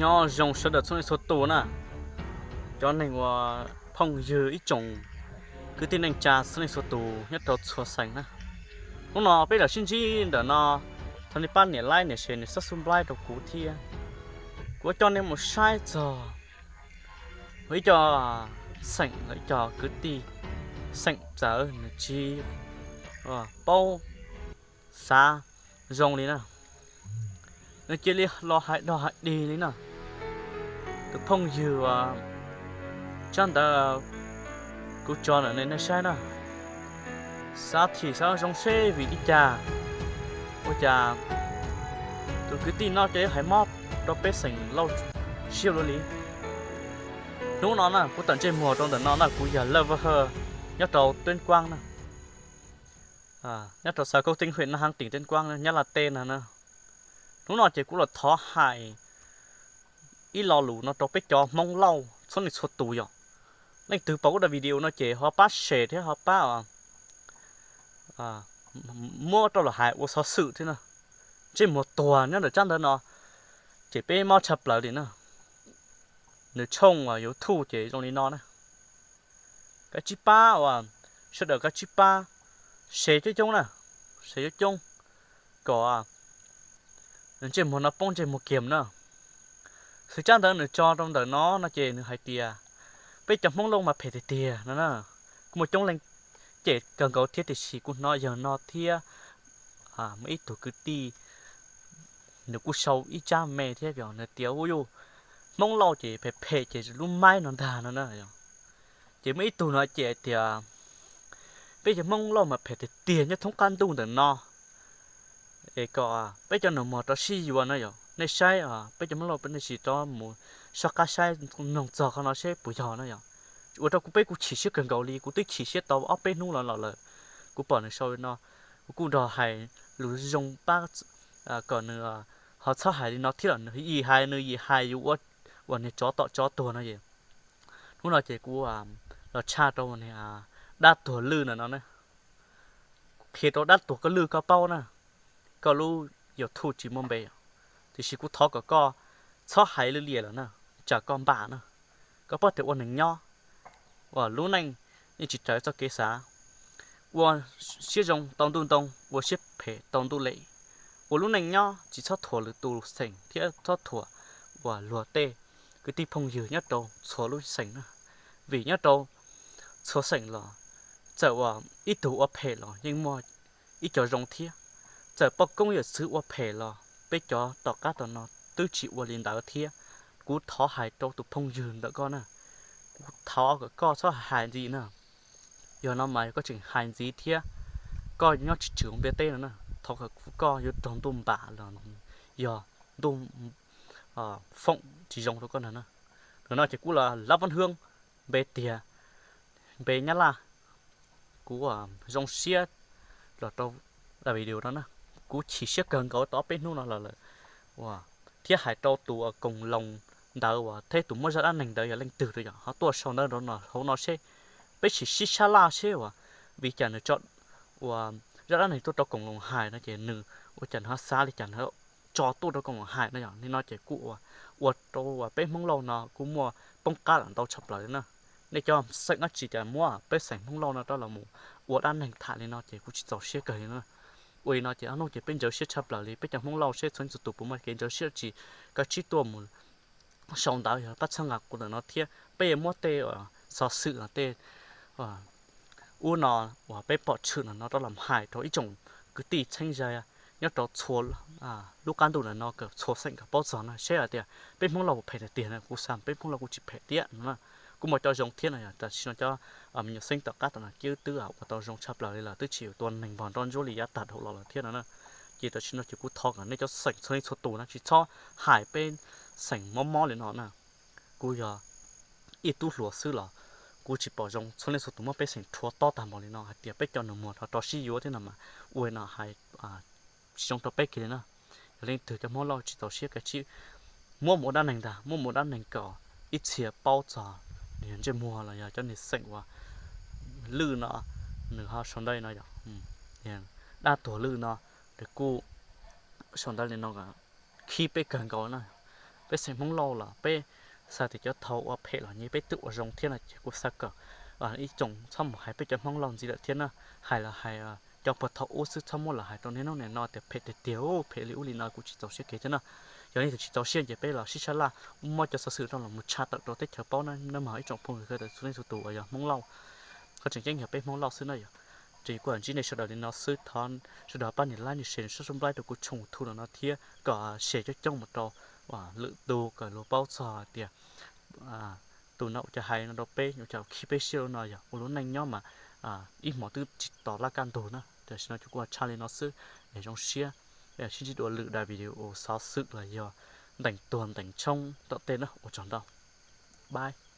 Nyob zoo sawv daws txhua leej txhua tus na, cov neeg uas phooj ywg ib tsoom kwv tij neej tsa txhua leej txhua tus nyob rau txhua xeem na. Hnub no peb los sib ntsib ntawm no, thov nej pab nias like nias share nias subscribe rau kuv thiab. Kuv coj nej mus saib txog ib co xeem los ib co kwv tij xeem txawv nws tsis paub xav zoo li na, nws cia li los hais dog hais dig li na. Tus phooj ywg uas tsab ntawv kuv tso ntawm nej saib na, xav thim xav zoo seb vim li cas ua cas tus kwv tij no cia li hais mob rau peb xeem Lauj siab luaj li. Hnub no na kuv tawm ntsej muag rau ntawm no na, kuv yog Laj Vaj Hawj nyob rau Tuyên Quang na, nyob rau xã Cốc Tinh huyện Nam Hang tỉnh Tuyên Quang Nyab Laj teb no na. Hnub no ces kuv los thov hais ib lo lus no rau peb cov Hmoob Lauj txhua leej txhua tus yom. Leej twg pom kuv daim video no ces ho pab share thiab ho pab muab rau lawv hais ua xov xwm thiab na. Ntsej muag tuag nyob ntawm tsab ntawv no ces peb mob tshaj plaws li na. Nws tshooj uas YouTube ces zoo li no na. Kav tsij pab uas sawv daws kav tsij pab share coob coob na, share coob coob kom ntsej muag no poob ntsej muag kiag na. Xwm tsab ntawv nws tso rau ntawm no no ces nws hais tias peb cov Hmoob Lauj mas phem tiag tiag no na. Kuj muaj coob leej cem kawg nkaus thiab, tiam sis kuv hnov yawg no thiab muaj ib tug kwv tij nws kuj sau ib tsab me thiab, nws tias ua yus Hmoob Lauj ces phem phem ces lub maib no ntag no na. Ces muaj ib tug no ces tias peb cov Hmoob Lauj mas phem tiag tiag nyob thoob qab ntuj ntawm no, es kom peb cov nus muag rov sib yuav na yom. Nej saib peb cov Hmoob Lauj nej sim rov mus soj qab saib mloog txog qhov no seb puas yog na yom. Ua rau kuv peb kuj chim siab kawg nkaus li, kuv twb chim siab tau ob peb hnub los los lawm. Kuv pom nws sau no, kuv kuj nrog hais lus zoo pab kom nws ho txhob hais li no thiab los nws yim hais nws yim hais yus ua uas niag tsov tom tsov tuag no es. Hnub no ces kuv los tshaj rau niag dab tuag Lwj no no na. Qhia rau dab tuag koj Lwj koj paub na, koj lub YouTube tsis muaj npe, tiam sis kuv thov kom koj txhob hais lwj liam lawm na, tsam koj npam na. Koj paub tias ua neeg nyob uas lub neej yeej tsis raws txoj kev xav, ua siab zoo tau ntuj ntoo, ua siab phem tau ntuj lem. Ua lub neej nyob tsis txhob thuam lwm tus xeem thiab txhob thuam uas luag tej kwv tij phooj ywg nyob rau txhua lub xeem na. Vim nyob rau txhua xeem los txawm uas ib tug ua phem los yeej muaj ib co zoo thiab. Txawm poj koob yawm txwv ua phem los peb cov tom qab tom no twb tsis ua li ntawd thiab. Kuv thov hais rau tus phooj ywg ntawm koj na, kuv thov kom koj txhob hais ntxiv na. Yog no mas yog koj tseem hais ntxiv thiab koj nyob tsis tshwm ntiaj teb no na, thov kom koj yuav raug ntuj npam los yog ntuj foom tsis zoo rau koj ntag na. Ntawm no ces kuv los Lab Vaj Hwj, npe tiag, npe Nyab Laj. Kuv zoo siab los rau daim video no na, kuv chim siab kawg nkaus tau ob peb hnub no los lawm, thiab hais rau tus koom loos ntawd uas thiab tus muab zaj dab neeg ntawd yog leej twg rau yom, ho tuaj sau ntawv rau hauv no seb, peb sim sib sab laj seb uas vim cas nws tso uas zaj dab neeg tuaj rau koom loos hais no ces nws ua cas nws ho xav li cas nws tso tuaj rau koom loos hais no yom. Li no ces kuj ua, ua rau uas peb Hmoob Lauj no kuj muaj poob qab lawm ntau tshaj plaws li na. Nej cov xeem dab tsi cas muab peb xeem Hmoob Lauj no rov los mus ua dab neeg tham li no ces kuj tsis txaus siab kawg li na. Ua li no ces ob hnub ces peb ntxhov siab tshaj plaws li, peb cov Hmoob Lauj seb txhua leej txhua tus puas muaj kev ntxhov siab dab tsi, kav tsij tuaj mus sau ntawv yog pab txhawb nqa kuv ntawm no thiab peb yuav muab tej xov xwm no tej ub no uas peb pom tshwm no no rov los hais rau ib tsoom kwv tij txheeb ze nyob rau txhua lub qab ntuj ntawm no kom txhua xeem kom paub txog no seb hais tias peb Hmoob Lauj puas phem tiag tiag na. Kuv xav peb Hmoob Lauj kuj tsis phem tiag no na, kuj muaj cov zoo thiab no yom. Tam sim no cov me nyuam xeeb tom qab tom no ces twb ua tau zoo tshaj plaws li lawm, twb tsis tua neeg npog nroj ntsuab li yav tag dhau los lawm thiab no na. Ces tam sim no ces kuv thov kom nej cov xeem txhua leej txhua tus no tsis txhob hais peb xeem mob mob li no na. Kuv yog ib tug hluas xwb los kuv tsis pom zoo txhua leej txhua tus muab peb xeem rhuav tob tag npaum li no hais tias peb cov nus muag rov rau sib yuav thiab no mas ua li no hais tsis zoo rau peb kiag li na. Yog leej twg cov Hmoob Lauj tsis txaus siab kav tsij muab mus ua dab neeg ntag, muab mus ua dab neeg kom ib txhia paub txog nws yog ntsej muag los yog cov niag xeem uas Lwj no, nws ho sau ntawv no yog dab tuag Lwj no, nws kuj sau ntawv li no khib peb kawg nkaus na. peb xeem Hmoob Lauj los peb xav tias cov thaum ua phem los nyias peb twb ua zoo thiab no ces kuv xav kom ib tsoom txhob mus hais peb cov Hmoob Lauj ntxiv lawm thiab na. Hais los hais cov puag thaum ub xwb, txhob muab los hais rau niaj hnub niaj no tias phem tiag tiag, phem li ub li no, kuv tsis txaus siab kiag thiab na. Yog leej twg tsis txaus siab ces peb los sib sab laj muab cov xov xwm no los mus tshaj tawm rau teb chaws paub na, nawb mog ib tsoom phooj ywg txhua leej txhua tus uas yog Hmoob Lauj. Qhov tseem ceeb yog peb Hmoob Lauj xwb na yog. Ces kuv ntsib nej sawv daws li no xwb, thov sawv daws pab nias like nias share nias subscribe rau kuv channel YouTube no thiab kom share coob coob mus rau lwm tus kom luag paub txog hais tias tus no ua cas hais no rau peb, ua cas khib peb siab li no, yog ua lub neej nyob mas ib hmos twb tsis tos laj kaj ntug na. Tam sim no ces kuv tshaj li no xwb, es zoo siab sib ntsib dua lwm daim video xov xwm los yog ntees tuag ntees tshoob tom tej na, ua tsaug ntau, bye.